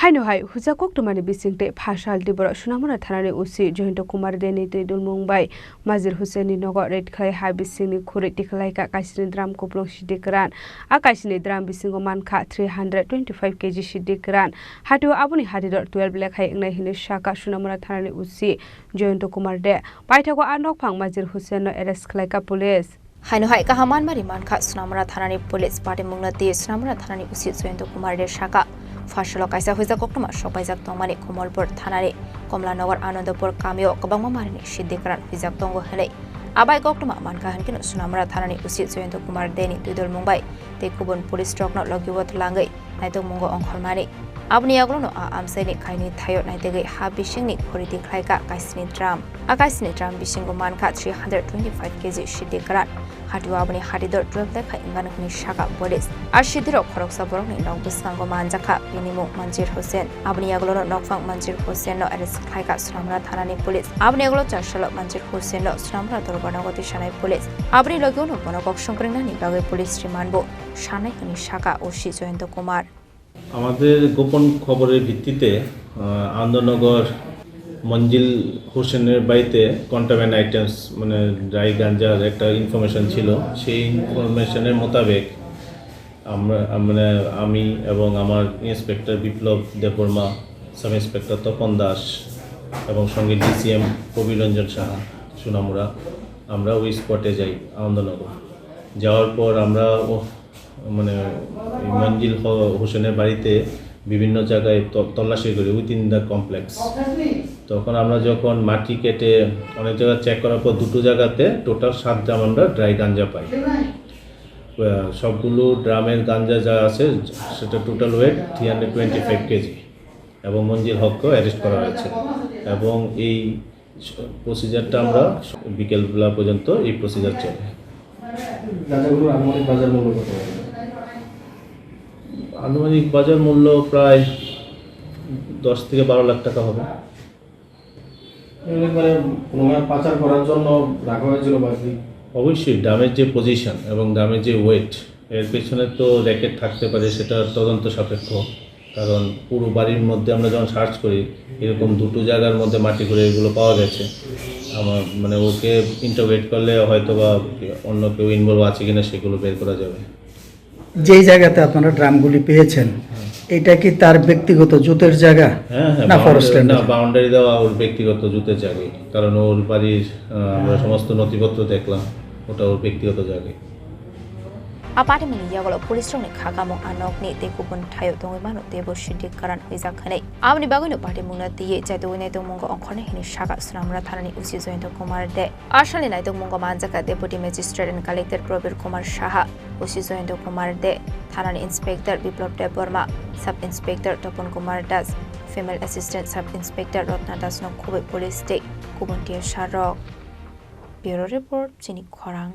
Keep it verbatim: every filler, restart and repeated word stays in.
Haino hai huja koktwmani bisingtwi phasal Diboro Sunamura thanani O C Jayanta Kumar Deni twi dulmung bai Majir Hussain ni nogo raid khlai ha bisingni khuri tikhlaikha kaisini drum kuplung sidi kwran. A kaisini drum bisingo mankha three hundred twenty-five K G sidi kwran. Hatio aboni hatidor twelve lekhai wngnai hinwi sakha Sunamura thanani O C Jayanta Kumar De. Paithago a nokphang Majir Hussain no arrest khlaikha police. Haino hai kaham manmari mankha Sunamura thanani police. Patimungno twi Sunamura thanani O C Jayanta Kumar De sakha, phasalo kaisa huija koktwma sokpaijak tongmani Komolpur thanani Komlanagar Anandapur kamio kwbangma marini sidi kwran huijak tongo hinwi. Abai koktwma mankha hinkhe Sunamura thanani O C Jayanta Kumar Deni twi dulmung bai tei kubun police rokno logi o twlangwi naitokmungo ongkhormani. Aboni yagulono a amchaini kainwi thaio naitugwi ha bisingni khuri tikhlaikha kaisini drum. A kaisini drum bisingo mankha three hundred twenty-five K G sidi kwran. Hatio aboni hatidor twelve lekhai wngkha hinwi sakha police. A sidirok khoroksa borokni nok bwskango manjakha, bini mung Manjir Hussain. Aboni yagulono nokphang Manjir Hussain no arrest khlaikha Sunamura thanani police. Aboni yagulo charsalo Manjir Hussain no Sunamura dorbarnago tisanai police. Aboni logi uno bono kok songkringnani bagwi police remand bo sanai hinwi sakha O C Jayanta Kumar. আমাদের গোপন খবরের ভিত্তিতে, আহ, আনন্দনগর মঞ্জিল হোসেনের বাড়িতে contraband items, মানে, ড্রাই গাঞ্জার একটা ইনফরমেশন ছিল। সেই ইনফরমেশনের মোতাবেক আমরা, আম-, মানে, আমি এবং আমার ইন্সপেক্টর বিপ্লব দেববর্মা, সাব ইন্সপেক্টর তপন দাস এবং সঙ্গে ডিসিএম কবির রঞ্জন সাহা, সোনামুড়া, আমরা ওই স্পটে যাই আনন্দনগর। যাওয়ার পর আমরা ও-, মানে, এই মঞ্জিল হ-, হোসেনের বাড়িতে বিভিন্ন জায়গায় ত-, তল্লাশি করি, উইদিন দ্য কমপ্লেক্স। তখন আমরা যখন মাটি কেটে অনেক জায়গা চেক করার পর দুটো জায়গাতে টোটাল সাত ড্রাম আমরা ড্রাই গাঞ্জা পাই। আহ, সবগুলো ড্রামের গাঞ্জা যা আছে, সেটা total wait three hundred twenty five KG. এবং মঞ্জিল হককেও অ্যারেস্ট করা হয়েছে। এবং এই প্রসিজারটা আমরা বিকেলবেলা পর্যন্ত এই প্রসিজার চলে। গাঁজাগুলোর আনুমানিক বাজার মূল্য কত হবে? আনুমানিক বাজার মূল্য প্রায় দশ থেকে বারো লাখ টাকা হবে। এগুলো মানে কোনো মানে পাচার করার জন্য রাখা হয়েছিল বা কি? অবশ্যই, ড্রামের যে পজিশন এবং ড্রামের যে ওয়েট, এর পেছনে তো র‍্যাকেট থাকতে পারে, সেটা তদন্ত সাপেক্ষ। কারণ পুরো বাড়ির মধ্যে আমরা যখন সার্চ করি, এরকম দুটো জায়গার মধ্যে মাটি করে এগুলো পাওয়া গেছে। আমার মানে ওকে ইন্টারোগেট করলে হয়তো বা অন্য কেউ ইনভলভ আছে কিনা সেগুলো বের করা যাবে। যেই জায়গাতে আপনারা ড্রামগুলি পেয়েছেন, হ্যাঁ। এটা কি তার ব্যক্তিগত জুতের জায়গা হ্যাঁ, হ্যাঁ, না বাউন্ডারি, ফরেস্ট ল্যান্ডের? না, বাউন্ডারি দেওয়া ওর ব্যক্তিগত জুতের জায়গায়, কারণ ওর বাড়ির, আহ, আমরা সমস্ত নথিপত্র দেখলাম, ওটা ওর ব্যক্তিগত জায়গায়। A patimungni yagulo police rokni kha kamung a nokni tei kubun thaio tongwi mano teibo sidi kwran huijak hinwi. Aboni bagwino patimungno twiwi chaitugwi naitokmungo ongkhornai hinwi sakha Sunamura thanani O C Jayanta Kumar De. A salni naitokmungo manjakha Deputy Magistrate and Collector Probir Kumar Saha, O C Jayanta Kumar De, thanani Inspector Biplab Debbarma, Sub Inspector Topon Kumar Das, Female Assistant Sub Inspector Ratna Das no khubui police tei kubun T S R rok. Bureau Report, Chini Khorang.